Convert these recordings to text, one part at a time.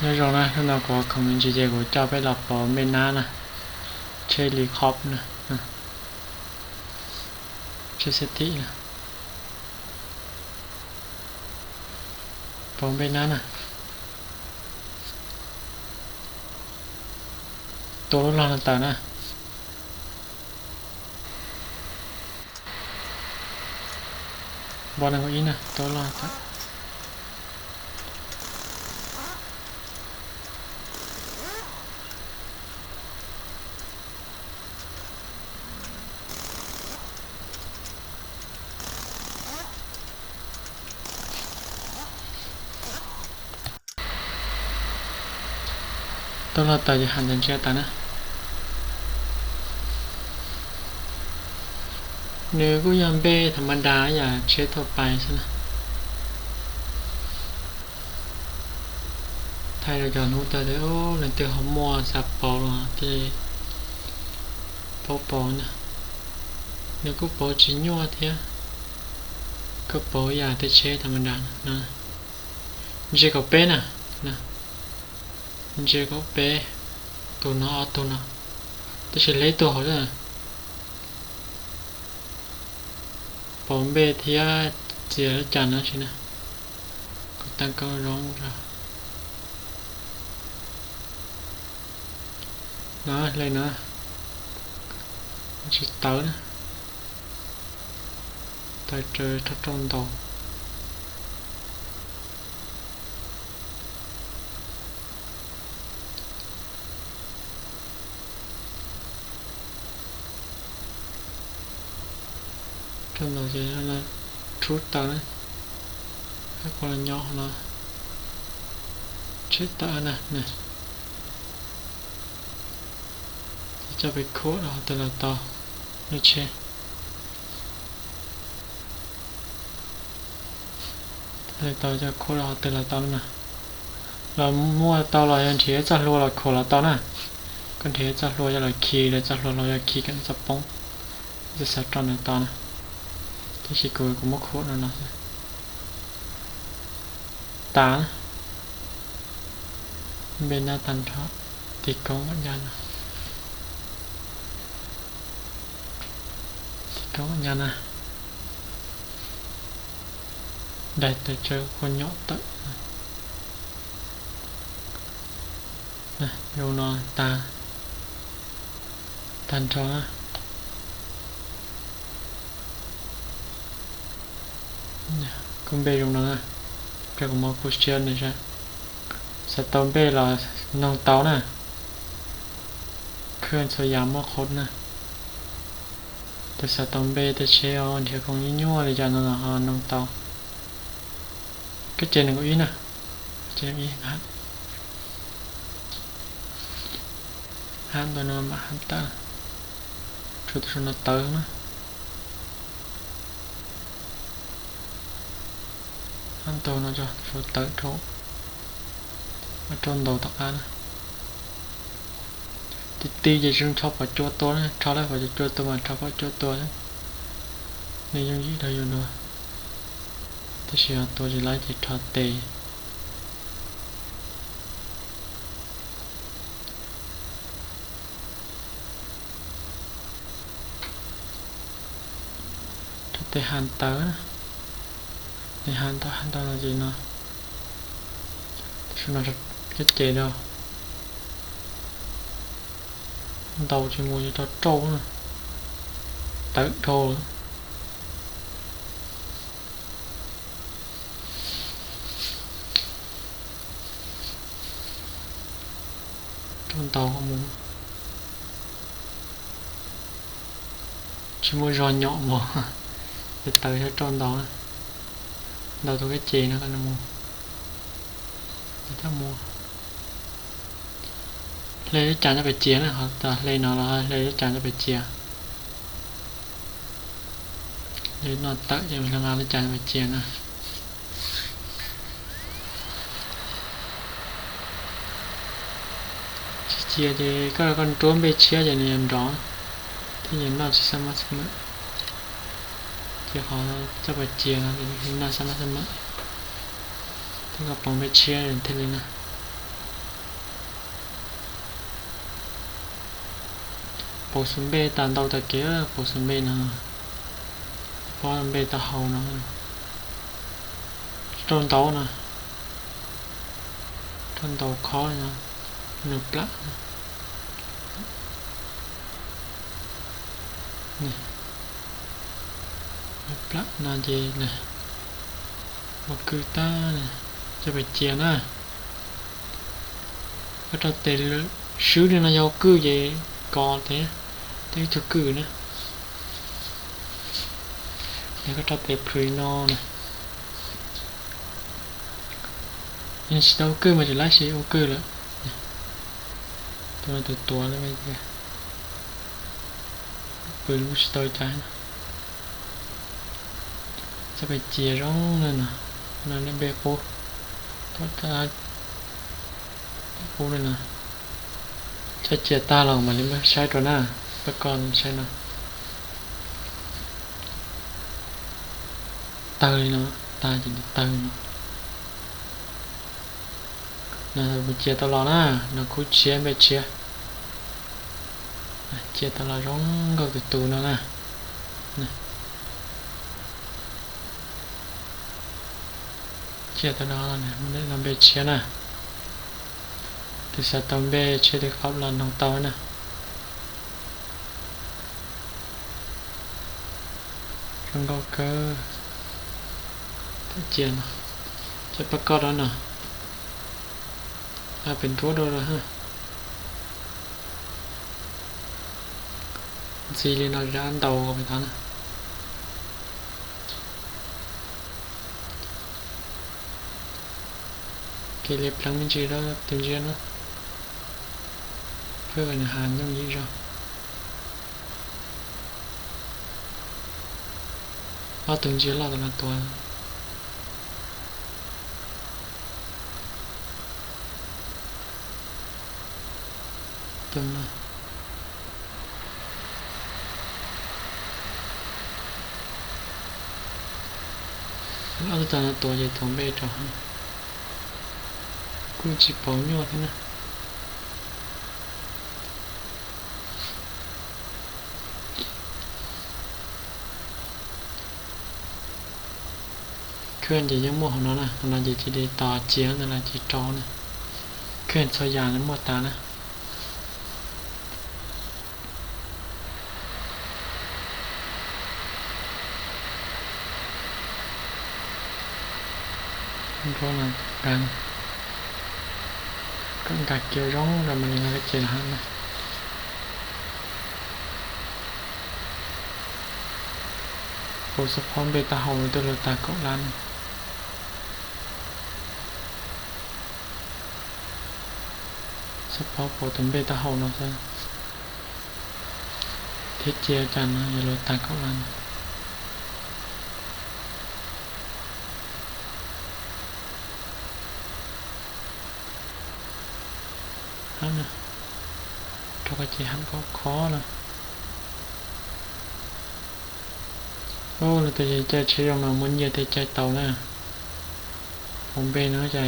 Nyob zoo na, hnub no kuv khoom me ntsis ces kuv coj peb los pauv npej nab na, tsheb helicopter na, tsheb xab thim na, pauv npej nab na. Tua lub log no tawm na. Npau nees nkaum ib na, tua log tawm. Tua log tawm ces ham ntawm ntsia tas na. Nws kuj yog npej tham ma das yam tsheb thuaj pais xwb na. Thaij rau cov hnub tawm tias leej twg ho muaj xav pauv los thiaj paub pauv na. Nws kuj pauv tsis nyuaj thiab, kuj pauv yam tej tsheb tham ma das no. Ntsia kaum peb na, ntsia kaum peb, tus no ob tug no, tab sis hle ib tug hauv xwb. Pauv npej thiab txias lub cas no tsis na. Kuv tag koj zoo zog no, hle no, tsis tawv na, tawv tsawv rau rau ntaus. Rau ntawm ces no tshub tawm na, hab qhov los nyob no, tsheb tawm na, ces coj pem khuam rau hauv twg los tau, lub tsheb tau coj khuam rau hauv twg los tau na. Los muaj tau los yog nrhiav txoj hlua los khuam los tau na. Koj nrhiav txoj hlua coj los khi, los txoj hlua hlau coj khi kom txoj poob, txoj xav rau ntawd tau na. Tab sis kuv, kuv muab khuam no no xwb. Tas, npej nab tag nrho, tiv koob ua ncaj no, tiv koob ua ncaj na. Daim tawv tsawv kua nyom tawm. Zoo no tas, tag nrho na. Kuv npej zoo no na, rau kuv muab kuv siab na, xav tau npej los noog tau na. Khwj txhua yam muaj qhov na. Tus xav tau npej tej tsheb os, nrhiav khoom nyuaj nyuaj li cas no los ho noog tau. Kab ces nees nkaum ib na, kab ces nees nkaum ib, hab ntawm no mam hab tawm, tshuav tus saum no tawv na. Hab ntawm no tso, tus saum tawv rau, rau ntaus tom qab na. Ti ti ces tsis zoo rho phom cua tua na, rho lawm phom cua tua mas rho phom cua tua xwb, nws yooj yim rau yus dua. Tab sis yog tua tsis laib ces rho tes. Rho tes has tawv, tes has tawv, has tau no ces no, tab sis no kab ces rau, ntaus tsis mus ces rau rauj na, tawv dhau lawm. Rauj ntaus mus, tsis muaj zog nyom mus, ces tawv yog rauj ntaus, ntaus tus kab ces no kom nws mus, coj mus. Hle lub cas coj pem cia na, ho tas hle no los hle lub cas coj pem cia. Hle no tawm ces hle nqa lub cas coj pem cia na. Tsis cia ces koj, koj nruab npej tshiab ces nws yuav nrov, thiab yus noj tsis xab mab xab mam. Ces qhov coj pem cia no noj xab mab xab mam, thiab koj pauv npej tshiab thiaj li na. Pauv xwb npej tas ntau tas kev, pauv xwb npej no, pob npej taub hau no, rau ntaub no, rau ntaub khob no, nws plam, nws plam no ces ua kwj tag, coj pem cia na. Koj rau tes lwm swb li no yog ua kwj ces kov tias tej ib tug kwj na. Yog koj rau tes plhws li no na, yeej tsis tau ua kwj mas tsis laib sis ua kwj lawm. Tus no tus tuav no, pw kuj tsis tau cas. Txoj pem cia zoo na no, no neb npe qub, qub li no. Txoj cia tag los mam li saib rau na, pab koj saib no. Tawg li no, tag ces tawg li no. No cia tau los na, no khub tshiab npej tshiab. Cia tau los zoo nkauj tus tus no na. Cia tau no, no npej tshiab na. Tus xav tau npej tshiab tus qhov los noog tau na. Zoo nkauj kawg. Cia no, coj pab koj rau no. Pem nruab rau lawm. Ntxi li no zab ntau pem tod na. Kev liam pleev me ntsis rau tus ntsia na, pheej nws has nyooj yim zog. Ob tug ntsia loj tas no tuav. Tus no, ob tug tas no tuav ces tuav npej rau, kuj tsis pauv nyuaj thiab na. Khwj ces yeej muaj hauv no na, hauv no ces cia li tos cia ntawd los cia rau na. Khwj txhua yam nws muaj tas na. Nruab no, koj nkag kiag zoo rau mam li no ces los na. Pauv xub phob npej taub hau twb luag tag kaum lab na. Xub phob pauv tus npej taub hau no xwb thiab cia cas no yuav luag tag kaum lab na. Rau koj ces hab khov khov no. Ub, lawv tus caij tsheb zoo no muab nyiaj tej caij tau na. Pauv npej no ces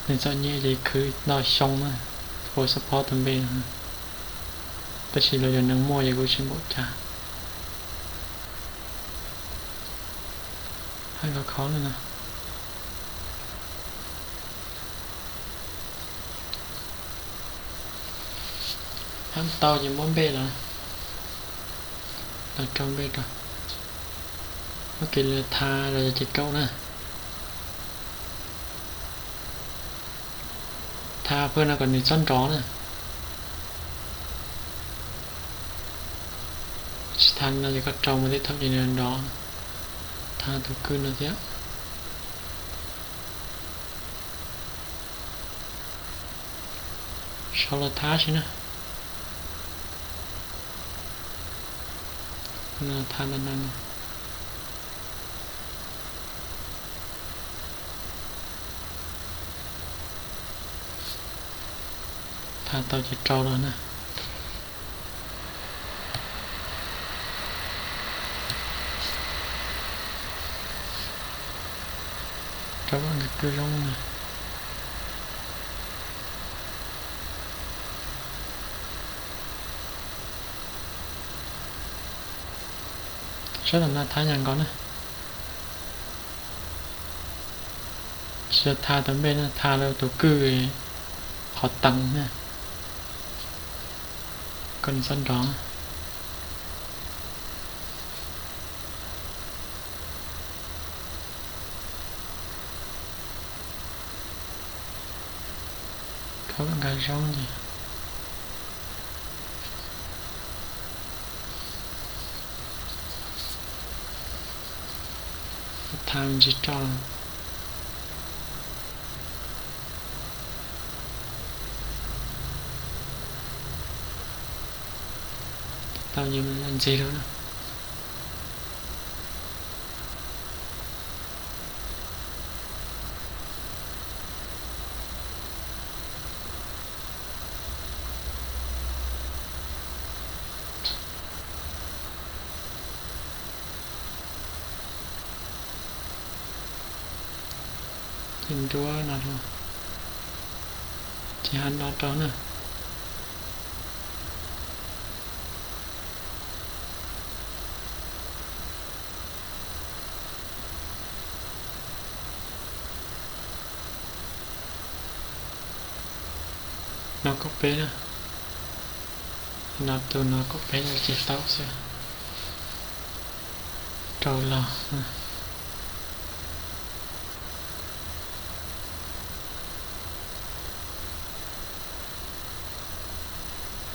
nws txom nyem ces khwv ntau xyoo na, pauv xub phob tus npej no. Tab sis los yog neeg muaj ces kuj tsis npaum cas. Hab khov khov li no. Hab tau ces muab npej los, los rau npej rau. Muab kev li tha los yog ces kaum na. Tha pawg no kom nws txhob nrov na. Tsis tha no ces koj rau mus tej thaum ces nws nrov. Tha tus kwj no thiab. Sau los thab si na. Thab no no. Thab tau ces rau los na. Rau nkag kwj zoo na. Sab tom no thab yam nkaus na. Tsis yog thab tau npe na, thab rau tus kwj qhov teev na. Koj nws txhob nrov. Khawb nkag zoo ces thab me ntsis roj. Tau ces ntxiv lawm na. Ces nruab no, ces hab no rau na. No kaum peb na. No tus no kaum peb no ces tau xwb. Rau los.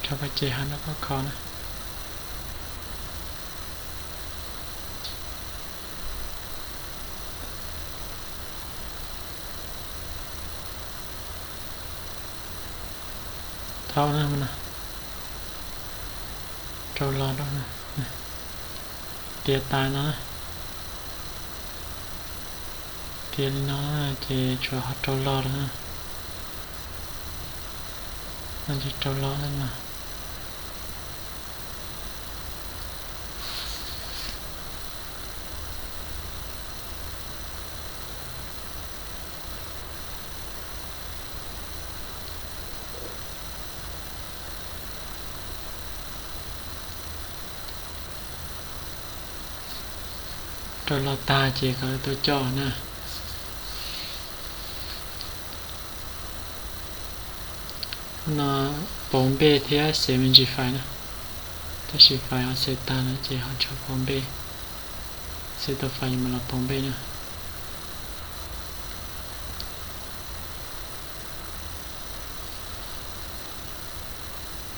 Rau pab ces hab no koj kho na. Tau na, rau los rau na. Tiav tas no. Tiav li no ces tshuav ho rau los rau na. No ces rau los no. Rau los tag ces kom tuaj coj na. No pauv npe thiab xev me ntsis fais na. Tab sis fais ho xev tag no ces ho tsuas pauv npe. Xev tau fais mas los pauv npe na.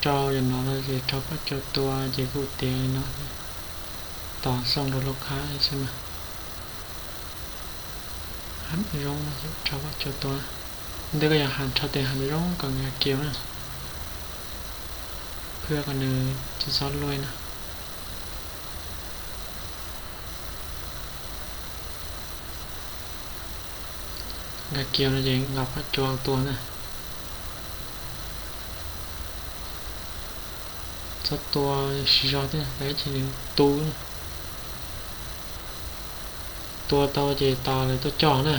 Rau yam no no ces rau pab cua tua ces kuj tiav li no. Tos xoo rau lub qab xwb mas. Hab zoo rau pab cua tua. Ntawd koj yog has rho tes has zoo kom nkag kiag na. Phwb kom nws tsis txhob luaj na. Nkag kiag no ces nqa pab cua tua na. Txhob tua siv zog thiab, ib chim nws tu na. Tua tau ces tos lawv tuaj coj na.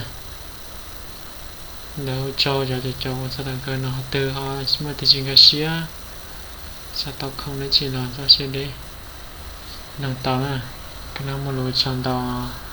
Ntawd ua tsaug cov caum kuv txog thaum kawg no, ho twg ho muaj tib si nkag siab xav tau khoom dab tsi los txoj sia deb nug tau na. Koj nab muaj lus ua tsaug ntau.